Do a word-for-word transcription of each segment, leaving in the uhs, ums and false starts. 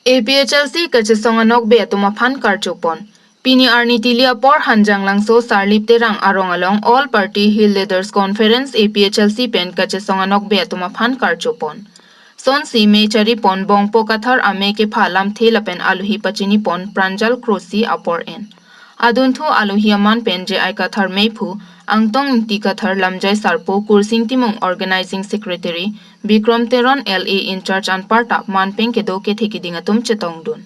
A P H L C kachesong anokbe atum aphan karchopon. Pini arni tili apor Hanjanglangso Sarlip Terang arong along All Party Hill Leaders Conference A P H L C pen kachesong anokbe atum aphan karchopon. Sonsi mei charipon Bongpo Kathar amei kepha lamthe lapen alohi pachinipon Pranjal Krosi apor en. Adunthu alohi aman pen J I Kathar meiphu, Angtong Ingti Kathar lamjai sarpo, Kursing Timung Organizing Secretary, Bikrom Teron L A in charge anparta manpeng kedo kethe kiding atum chetongdun.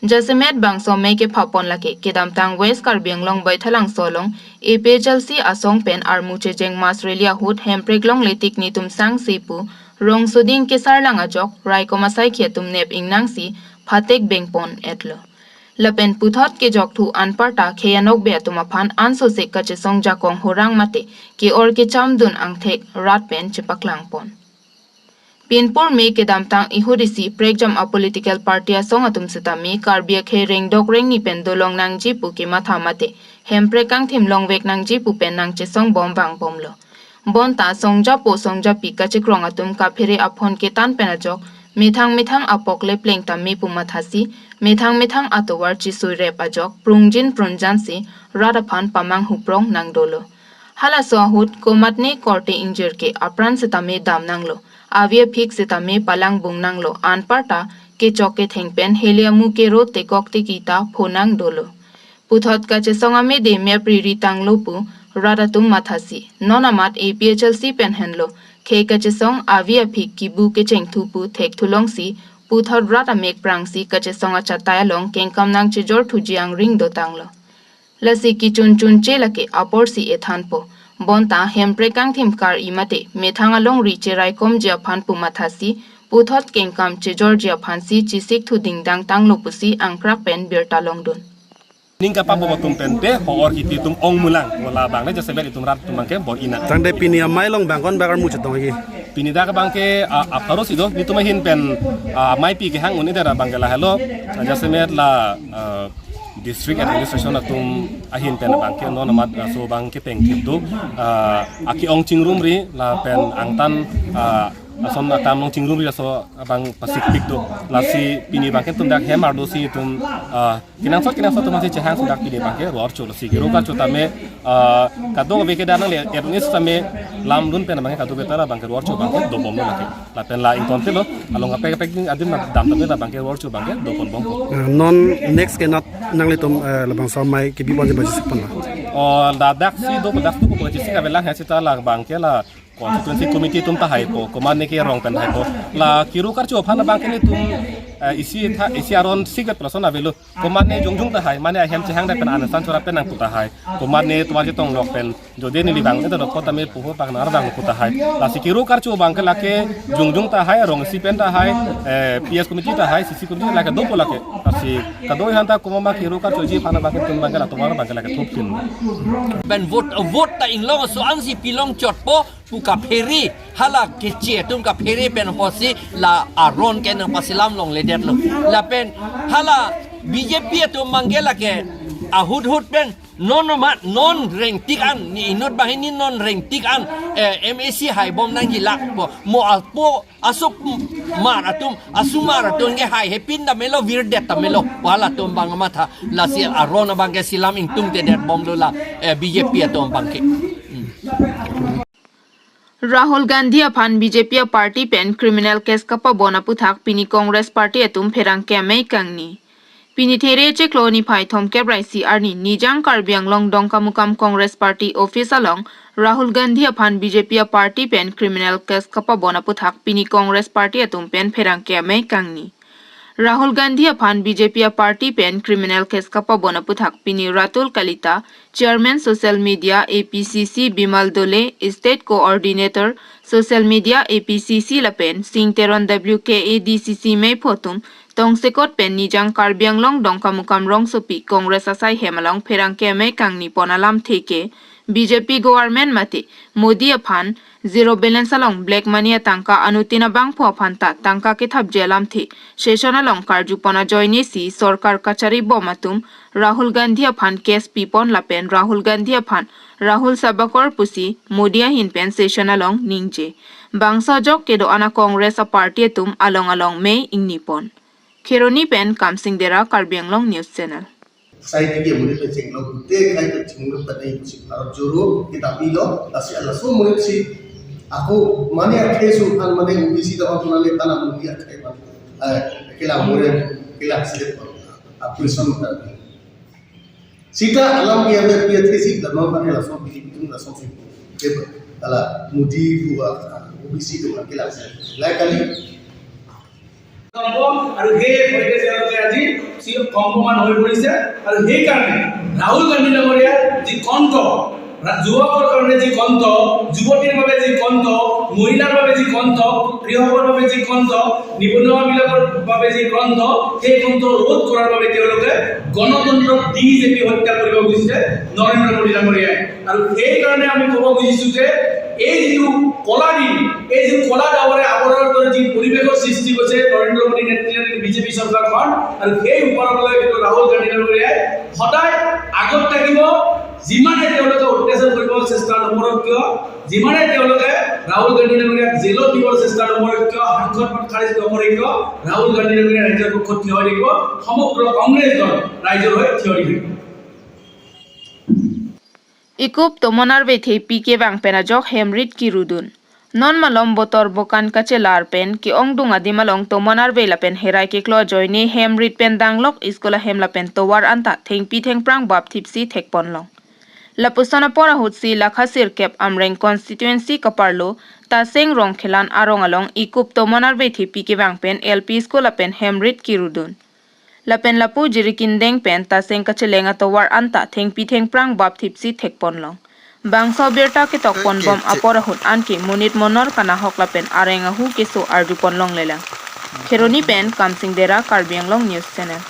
Jasemet bangso mei kephapon lake kedamtang West Karbi Anglong Baithalangso along A P H L C asong pen armu chejeng mas rally ahut Hemprek longle tik netum sangse pu rongsoding kesarlang ajok raikom asaikhi atum nep ingnangsi phatek bengpon etlo. Lapen puthot kejokthu anparta khei anokbe atum aphan ansose kachesong jakong horang mate ke-or kechamdun angthek rat pen chepaklangpon. Pinpur mei kedamtang ihut isi prekjam a political party asong atum setame Karbi akhei rengdok rengni pen dolong nangji pu kematha mate Hemprek kangthim longvek nangji pu pen nangchesong bom vangbomlo. Bonta songjapo songjapi kachekrong atum kaphere aphon ketan pen ajok methang methang apok le pleng tame pu mathasi methang methang atovar chisui rep ajok prungjin prunjansi rat aphan pamanghuprong nangdolo. Halaso ahut komatne korte ingjir ke apran setame dam nanglo, avi aphik setame palangbung nanglo, anparta kechok ketheng pen heli amu kero tekok teki ta pho nangdolo. Puthot kachesong amede mep riri tanglo pu rat atum mathasi. Non amat A P H L C pen henlo khei kachesong avi aphik kibu kechengthu pu thekthu longsi puthot rat amek prangsi kachesong achatai along kengkam nangchejorthuji angring dotanglo. Lasi kechun chunche lake aporsi ethanpo. Bonta Hemprek kangthim kar-i mate methang alongri cheraikomji aphan pu mathasi puthot kengkam chejorji aphansi chisikthu dingdang tanglo pusi angkrak pen birta longdun. Ning kapabom atum pen te ho-or kiti atum ongmulang, mo labang ne jasemet itum rat atum abangke bor-ina. Tangte pini amei along bang konbak armu chetong lagi? Pini dak abangke, a, apharo si do, netum ahin pen, a, meipi kehang un-e dera abangke lahelo, a, jasemet la, a, district administration atum ahin pen abangke non amat, a, so abangke pengthip do, a, ake-ong chingrumri lapen angtan, a, ason akam along chingrumri laso abang pasikpik do. Lasi pini abangke netum dak hem arlosi netum, ah, kenangsot kenangsot atum si chehang sudak pini abangke ro-archo, lasi kero karcho tame, ah, kadokave ke dak nangle ernis tame lamdun pen abangke kadokave ta la abangke ro-archo abangke dobomlo lake. Lapen la ingtonte lo, along kaprek kaprek adim dam tame la abangke ro-archo abangke doponbompo. Ah, non next ke nat nanglitum, eh, labangso amei kebiponji bajisik pon la? O, la daksi do, daksi do bajisik avelang he seta la abangke la constituency committee atum ta haipo, komatne ke rong pen haipo. La kero karcho aphan abangke netum, eh, isi tha, isi aron sikvet person avelo. Komatne jongjung ta hai, mane ahem chehang dai pen anesan chora pen nangpu ta hai. Komatne tovar chetong lok pen jodi neli bang eta dokot tame puho pak nar bang pu ta hai. Lasi kero karcho abangke lake jongjung ta hai, rong isi pen ta hai, eh, P S committee ta hai, C C committee lake dopo lake. Lasi kado-an ta komat ma kero karchoji aphan abangke netum abangke la tovar abangke lake thopkin. Pen vote, vote ta inglong so ansi pilong chotpo pu kaphere, hala keche atum kaphere pen apotsi la aron ke nangpasilam longledetlo. Lapen hala B J P atum abangke lake ahut hut pen non ma non rengtik an, ni inut banghini non rengtik an, eh, M A C haibom nangji lakpo, mo apo asomar atum, asomar atum ke hai hepin ta melo, virdet ta melo, pu halatum abang matha, lasi aron abangke silam ingtungtedetbomlo la, eh, B J P atum abangke. Hmm. Rahul Gandhi aphan B J P aparty pen criminal case kapabon aputhak pini Congress party atum pherangke amei kangni. Pini There chiklo niphai thomkep ra isi arni Nijang Karbi Anglong Dongkamukam Congress Party Office along Rahul Gandhi aphan B J P aparty pen criminal case kapabon aputhak pini Congress party atum pen pherangke amei kangni. Rahul Gandhi aphan B J P aparty pen criminal case kapabon aputhak pini Ratul Kalita, Chairman Social Media A P C C, Bimal Dole, State Coordinator Social Media A P C C lapen Sing Teron W K A D C C meiphu atum tongsekot pen Nijang Karbi Anglong Dongkamukam rongsopi Congress asai hem along pherangke amei kangni pon alamthe ke B J P government mate Modi aphan zero balance along black money atangka anuttin abangphu aphan ta tangka kethapji alamthe session along karjupon ajoinesi sorkar kacharibom atum Rahul Gandhi aphan case pipon lapen Rahul Gandhi aphan Rahul Sabakor pusi Modi ahin pen session along ningje. Bangso ajok kedo-an a Congress aparty atum along along mei ingnipon. Kheroni pen Kamsing Dera, Karbi Anglong News Channel. Sai tiki amonit pen chenglok, te khai pen chenglok pen ai si Bharat Jodo kita pilo, lasi laso amonit si ako mane akhei su kan mane O B C dapat mane tanah muni akhei man. Eh, kila mure, kila sih. Aku isan mata. Sita alam ke anda pia thesi, dan non pakai langsung pilih itu langsung sih. Dia kalau mudi buat O B C itu makin langsung. Lain kali. কম আৰু সেই ভয়তে তেওঁলোকে আজি চি-, কম্পমান হৈ পৰিছে। আৰু সেইকাৰণে ৰাহুল গান্ধী ডাঙৰীয়াৰ যি কণ্ঠ, ৰা-, যুৱকৰ কাৰণে যি কণ্ঠ, যুৱতীৰ বাবে যি কণ্ঠ, মহিলাৰ বাবে যি কণ্ঠ, কৃষকৰ বাবে যি কণ্ঠ, নিবনুৱাবিলাকৰ বাবে যি কণ্ঠ, সেই কণ্ঠ ৰোধ কৰাৰ বাবে তেওঁলোকে গণতন্ত্ৰক ডি জে পি হত্যা কৰিব খুজিছে নৰেন্দ্ৰ মোদী ডাঙৰীয়াই। আৰু সেইকাৰণে আমি ক'ব খুজিছো যে এই যিটো কলা দিন, এই যিটো কলা ডাৱৰে আৱৰাৰ দৰে যি পৰিৱেশৰ সৃষ্টি হৈছে নৰেন্দ্ৰ মোদী নেতৃত্বাধীন বি জে পি চৰকাৰখন, আৰু সেই ওপৰত লৈ কিন্তু ৰাহুল গান্ধী ডাঙৰীয়াই সদায় আগত থাকিব। যিমানে তেওঁলোকে অত্যাচাৰ কৰিব চেষ্টা নকৰক কিয়, যিমানে তেওঁলোকে ৰাহুল গান্ধী ডাঙৰীয়াক জেলত দিবৰ চেষ্টা নকৰক কিয়, সাংসদ পদ খাৰিজ নকৰক কিয়, ৰাহুল গান্ধী ডাঙৰীয়া ৰাইজৰ পক্ষত থিয় হৈ থাকিব। সমগ্ৰ কংগ্ৰেছ দল ৰাইজৰ হৈ থিয় হৈ থাকিব। Ekup tomon arve thepi kevang pen ajok hem rit kirudun. Non malom botor bokan kachelar pen ke-ongdung adim along tomon arve lapen herai keklo ajoine hem rit pen danglok school ahem lapen tovar anta thengpi thengphrang bap thipsi thekponlong. Lapuson apor ahutsi lakha sirkep Amreng constituency kaparlo Taseng Rongkhelan arong along Ekup tomon arve thepi kevang pen L P school lapen hem rit kirudun. Lapen lapu Jirikindeng pen Taseng kacheleng atovar anta thengpi thengphrang bap thipsi thekponlong. Bangso abirta ketokponbom apor ahut anke monit monor kanahok lapen areng ahu keso arjuponlonglelang. Kheroni pen Kamsing Dera, Karbi Anglong News Channel.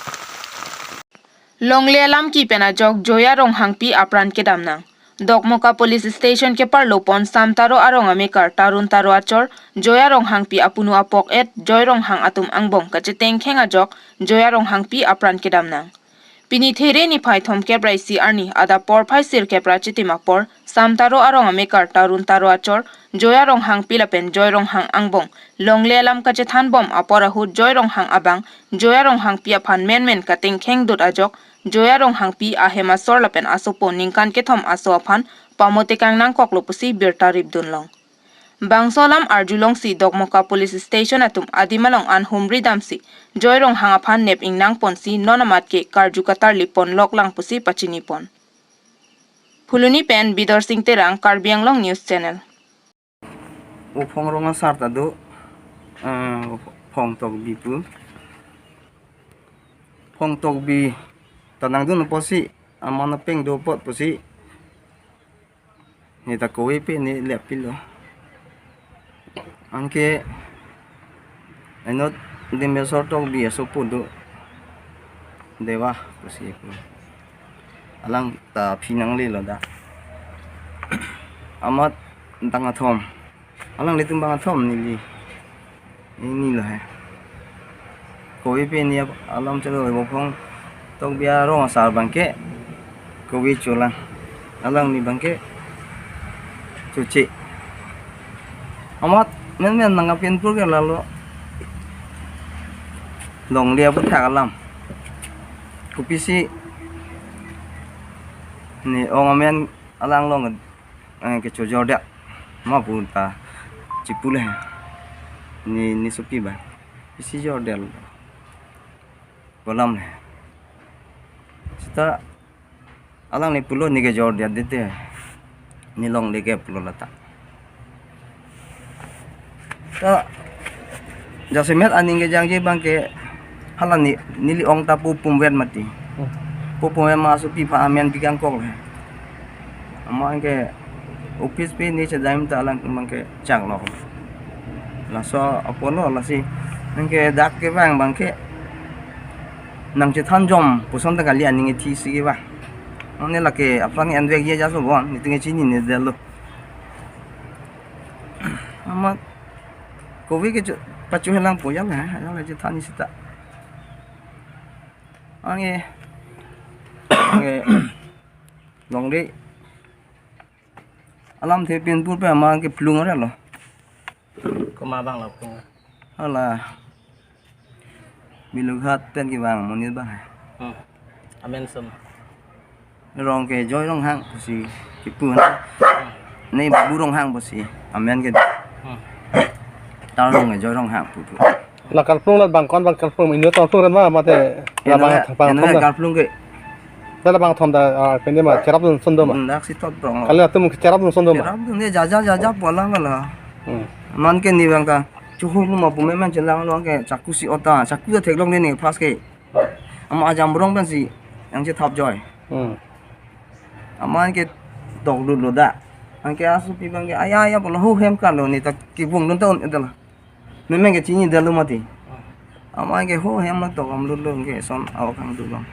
Longle alam ki pen ajok Joya Ronghangpi apran kedamnang. Dokmoka Police Station keparlopon Samtaro arong amekar Tarun Taro achor Joya Ronghangpi apunu apok et Joy Ronghang atum angbong kachetengkheng ajok Joya Ronghangpi apran kedamnang. Pini There niphai thomkep ra isi arni adap porphai sirkep ra chitim apor Samtaro arong amekar Tarun Taro achor Joya Ronghangpi lapen Joy Ronghang angbong longle alam kachethanbom apor ahut Joy Ronghang abang Joya Ronghangpi aphan menmen katengkheng dut ajok Joya Ronghangpi ahem asor lapen asopo ningkan kethom aso aphan pamotekang nangkoklo pusi birta ripdunlong. Bangso alam arjulongsi Dokmoka Police Station atum adim along an humri damsi Joy Ronghang aphan nep ingnangponsi non amat ke karju katarliponloklang pusi pachinipon. Phuloni pen Bidor Sing Terang, Karbi Anglong News Channel. Uphong rong asar ta do, eh, Phong Tokbi pu. Phong Tokbi ta nangdun apotsi, aman apeng do apot pusi. Ni ta kove pe ni lepilo. Anke enot Dimbeswar Tokbi asopo do. Dewa pusi pu. Alang ta phinang lelo da. Amat tang athom. Alanglitum bang athom neli. Ini lo he. Kove pe ni ap-, alam chelo bo Phong Tokbi arong asar abangke. Kove cholang. Alangli abangke. Choche. Amat menmen nangkapin pur ke lalo. Longle aputhak alam. Kopisi ni ong amen alanglong, eh, kechojordet. Ma pu ta chipule. Ni, ni sopi ba. Isi jordet. Kolam le. Sita alangli pulo ni kejordet dite. Ni longle ke pulo lata. Ta jasemet aning kejangje abangke hala ni, neli ong ta pu pumvet mati. Hmm. Pu pumvet ma asopi aphan amen pikangkok le. Amat anke office pe ni chedam ta alang abangke chaklo. Laso apotlo lasi anke dak kevang abangke nangchethanjom puson ta kali aning ethisi kevang. Anke lake aphrang envekji ajaso bon, niting chinine detlo. Amat kove ke chu-, pachuhelangpo ya la, ya la chethan sita. Anke, anke, longle alam thepin pur pe amat anke plung arelo. Komat abang lo plung? Hala. Bilughat pen kevang amonit abang. Hmm. Amen sum. Rong ke Joy Ronghang pusi kipu na. Hmm. Ne Babu Ronghang pusi amen ke. Hmm. Tarong ke Joy Ronghang pupu. La karplung la bang kon bang karplung inut karplung ren ma mate la Eno bang ke, bang eno thom ke da. Karplung ke. Da la bang thom da, ah, pende ma cherapdun son do ma. Hmm, dak si tot rong lo. Kali atum cherapdun son do ma. Cherapdun ne jaja jaja pola mala. Hmm. Aman ke ne bang ta. Chuhui nu ma pume man chelang lo ke chaku si ota, chaku ta theklong ne ne pas ke. Ama ajam rong pensi yang chethap joi. Hmm. Aman ke tok lut lo da. Anke asu pi bang ke aya aya polo hu hem kalo ne ta kevung dun ta un-e da la. Memeng ke chini da lo mati. Aman ke hu hem ma tok am lut lo ke son awak hang tu bang.